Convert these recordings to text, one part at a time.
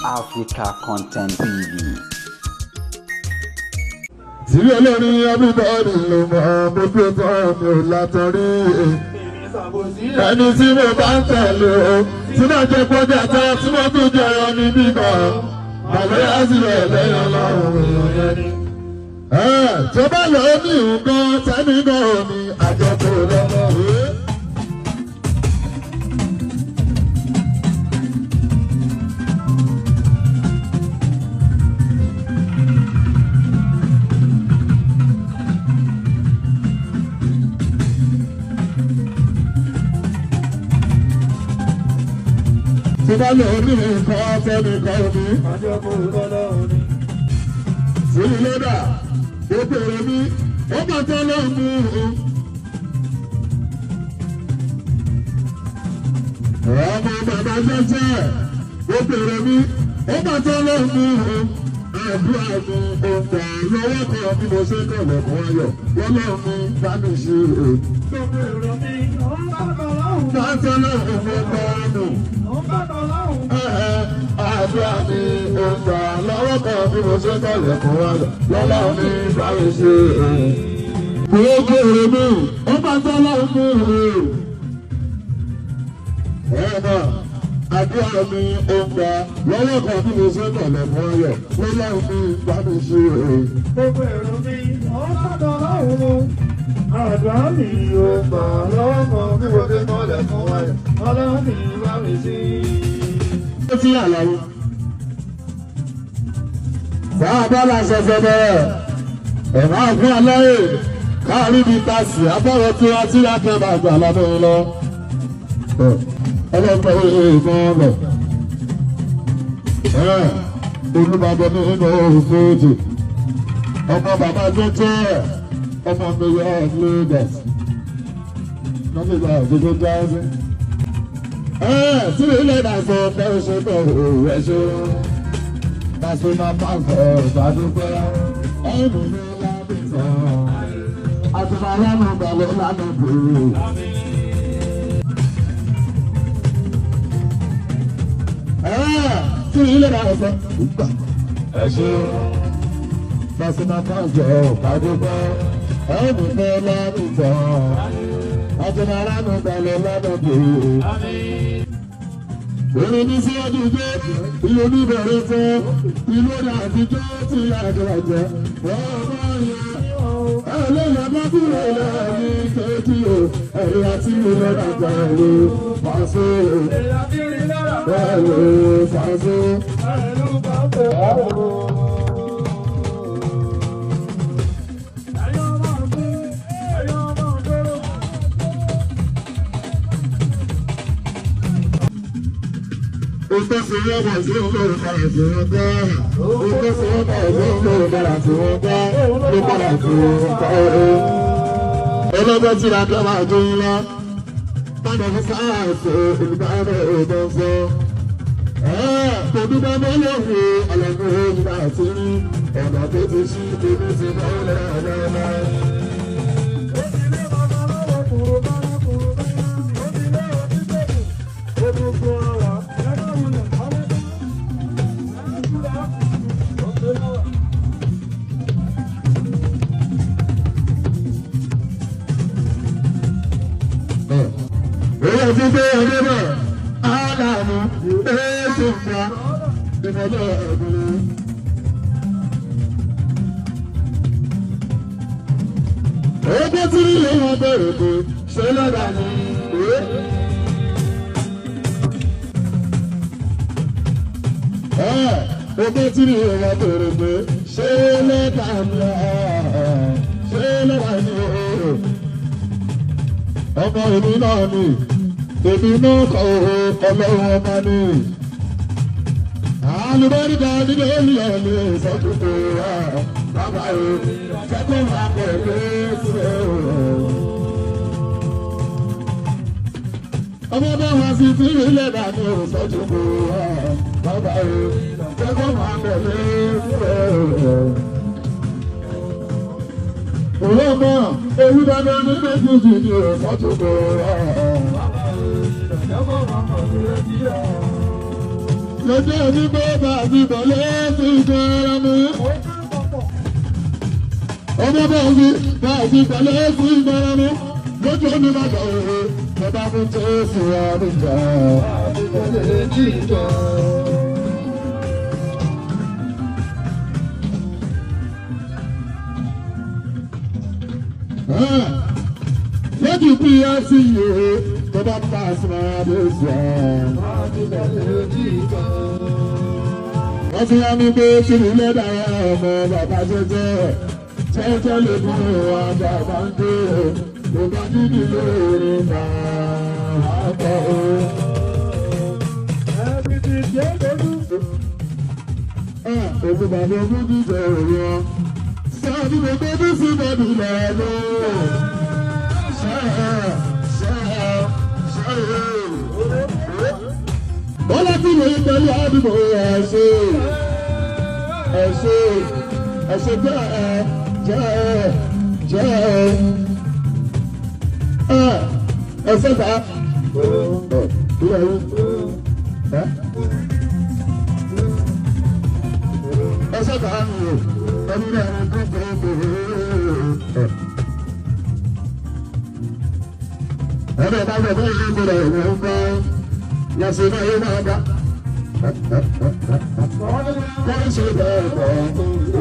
Africa Content TV. Sírí olórin everybody ló mọ̀ mo gbé tán mi ò látọrí. Ẹni tí mo bá ń tẹ̀lé o, tí mo jẹ pọ́jà tán, tí mo tún jẹyọ ní bíbọ̀. Bàbá yá sílẹ̀ lẹ́yìn ọlọ́run èèyàn yẹn ni. Tó bá lọ ní nǹkan tẹ́ni náà ni àjọpọ̀ lọ́wọ́. Tó bá lọ ní nǹkan tẹ́ni kan ní. Àjọpọ̀ lọ́wọ́ ni. Sírí lọ́dà, ó bèrè mi, ó bá tọ́ lọ́ọ́ mú un. Ọmọ bàbá jẹ́jẹ́, ó bèrè mi, ó bá tọ́ lọ́ọ́ mú un. Àdúrà mi ò gbà lọ́wọ́ kan bí mo ṣe kàn lẹ́kọ̀ọ́ ayọ̀, lọ́lọ́ mi bá mi ṣe é. Gbogbo èrò mi, ó ń bá tọ́ lọ́hùn. Bá tọ́ lọ́hùn mo gbọ́ nù. Ó ń bá tọ́ lọ́hùn. Àdúrà mi ò gbà lọ́wọ́ kan bí mo ṣe kàn lẹ́kọ̀ọ́ ayọ̀, lọ́lọ́ mi bá mi ṣe é. Gbogbo èrò mi, ó bá tọ́ lọ́hùn mú un. Ẹ̀ẹ́dà, àdúrà mi ò gbà lọ́wọ́ kan bí mo ṣe kàn lẹ́kọ̀ọ́ ayọ̀, lọ́lọ́ mi bá mi ṣe é. Gbogbo èrò mi, ó ń bá tọ́ lọ́hùn. Àdúrà mi ò gbà lọ́wọ́ kan bí mo ṣe kàn lẹ́kọ̀ọ́ ayọ̀. Ọlọ́run mi bá mi ṣe. Ó ti àlàyé. Bàbá la ṣẹ̀ṣẹ̀ bẹ̀rẹ̀, ẹ̀ máa fún aláyè káàrí bíi tasì abọ́rọ̀ tí wọ́n ti rà kẹ́ máa gbà lábẹ́ yín lọ. Ọlọ́pàá ìgbọ́n lọ. Olúbàdàn ní inú òfòjì. Ọmọ bàbá jẹ́jẹ́ ọmọ mi yọ Lagos. Nọ́ọ̀sì àgbègbè jáde. Tí ilé ìdásọ fẹ́ ṣe bẹ̀rù rẹ̀ ṣe. Tàṣí máa bá sọ ìbádúpẹ́. Ẹ̀rù mi lábẹ́ sọ. Àtùmọ̀ aláàmú gbàlọ́ lánàá bòrò. Tí ilé ìdásọ gbà ẹ ṣe. Tàṣí máa bá sọ ìbádúpẹ́. Ẹ̀rù mi lábẹ́ sọ. Àtùmọ̀ aláàmú gbàlọ́ lánàá bòrò. Èrè ní síwájú jẹ́ ìlú oníbẹ̀rẹ̀ fún ìlú ọ̀dà àtijọ́ tí àjọyọ̀ jẹ́. Ọmọ yẹn ẹlẹ́yà bá kúrò lẹ́ẹ̀mí kejì o, ẹ̀rí àti ìlú ọ̀dà ẹ̀rọ fàṣẹ ẹ̀rọ fàṣẹ. Òtẹ́síwọ́pọ̀ sí olóòrùn padà sí wọn gbọ́. Òtẹ́síwọ́pọ̀ sí olóòrùn padà sí wọn gbọ́. Ló padà sí wọn gbọ́. Ọlọ́gbọ́n tí a dọ́ máa dún ńlá. Báwo ni sáàsì olùbárẹ̀ ọ̀dọ́ sọ? Kò dúpẹ́ mọ́ lóhùn ọ̀lẹ́nu ìgbà tí rí ọ̀nà tó ti ṣí ibi tí bá lọ́wọ́. Èyí ti gbé ọdẹ bẹ̀, ádámù, ètò ìgbà, ìmọ̀lẹ́ ẹ̀gbọ́n. Ẹgbẹ́ tí nílé wọn bẹ̀rẹ̀ pé ṣé lọ́dà ni Ẹgbẹ́ tí nílé wọn bẹ̀rẹ̀ pé ṣé lọ́dà ni ṣé lọ́dà ni ọmọ èmi náà ni èmi náà kọ ọlọ́run ọba ni. Àlùbáríkà nínú ènìyàn ní ìsọdúnkù wa bàbá o kẹ́kọ̀ọ́ máa pẹ̀lú sílẹ̀ o. Ọmọ bá wọn sì ti rí lẹ́dà ní ìsọdúnkù wa bàbá o kẹ́kọ̀ọ́ máa pẹ̀lú sílẹ̀ o. Ọlọ́mọ olùdáná ní méjèèjì ní ìsọdúnkù wa. Bàbá o, ìjọba máa pẹ̀lú sílẹ̀ o. Lọ́jọ́ onígbó bá ti bọ̀ lẹ́sìn ìgbẹ́ra mú. Ọmọ bá ti bọ̀ lẹ́sìn ìgbẹ́ra mú. Lọ́jọ́ onígbà òwe bàbá mi tó sì àdìjà. Lójú bí a sì yè é, bàbá pàṣẹ máa dé sí ọ. Wọ́n ti yá mi pé kiri lẹ́dà ọmọ bàbá jẹ́jẹ́. Jẹ́jẹ́ lè mú wa bàbá ń dé. Ló bá dídì lóore máa bọ̀ o. Ògùn bàbá ogún jíjẹ òru wọn. Sáàdì mo gbé bí sí bọ́dù lọ́dún. Bọ́lá tí mo yí pẹ̀lú àdúgbò ẹ̀ṣẹ̀ ẹ̀ṣẹ̀ ẹ̀ṣẹ̀ jẹ́ ẹ̀ jẹ́ ẹ̀ jẹ́ ẹ̀ ẹ̀ṣẹ̀ bá ẹ̀ ẹ̀ṣẹ̀ bá ẹ̀rù rẹ̀ ń ẹ̀rọ bá bọ̀ bọ́ ìlú ìgbọ̀dọ̀ ìwọ̀n ń bọ́ lọ́sẹ̀ náà yóò máa bá. Wọ́n ṣe bẹ́ẹ̀ bọ̀.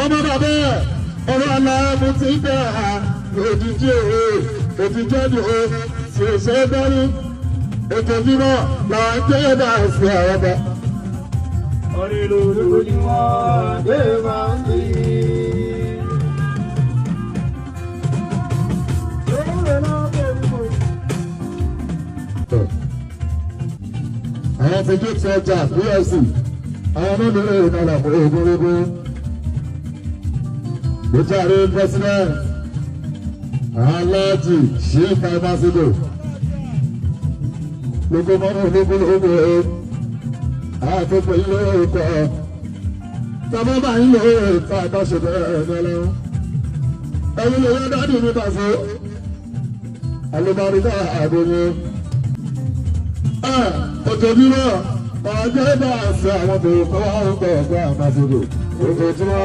Ọmọ bàbá ọ̀rọ̀ aláàmú ti bẹ̀ ha òjijì òwe òjijì òwe tí ó ṣe é bẹ́rù ètò ìbímọ làwọn jẹ́ bá a ṣe àwọn ọba. Onílùú ni wọ́n gbé máa ń bí. Àwọn ti dé ti ọjà PLC àwọn mẹ́rin èrò náà làpọ̀ ogúnrégún. Bùjáre president Aláàjì Sheikh Ambassador lóko mọ́nà ológun lóko ẹ̀ àtọ́pọ̀ ilé ẹ̀kọ́ tọ́mọ́ bá ń lò ó ta àtọ́ṣe bẹ́ẹ̀ lọ́wọ́. Ẹ̀yin lè yọ dádì mi pàṣẹ alùpàdé àdóyè. Ojoojúmọ́ ọjọ́ bá a ṣe àwọn tó kọ́ ń bọ̀ ọ̀gá àmàṣẹ́gbò ojoojúmọ́.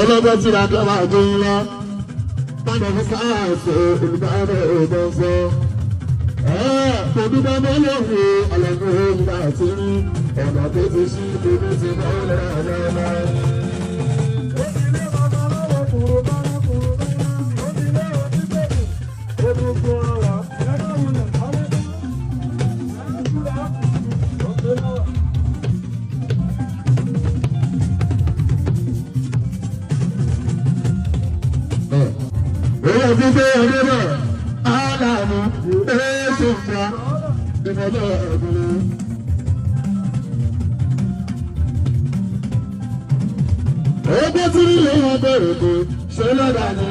Ọlọ́gbọ́n tí a kọ́ máa dún ńlá, báwo ni sáà ṣe olùdarí ọ̀dọ́ sọ? Tòdúbọ̀ mọ́lọ́hùn ọ̀lẹ́gbẹ̀ẹ́ nígbà tí ọ̀nà tó ti ṣí omi ti mọ́ lọ́lọ́lọ́. Èyí ti gbé ọdún náà, àlàmú, èso ń bá ìmọ̀lẹ́ ẹ̀gbọ́n. Ọgbọ́n tí nílé wọn bẹ̀rẹ̀ pé ṣé lọ́dà ni?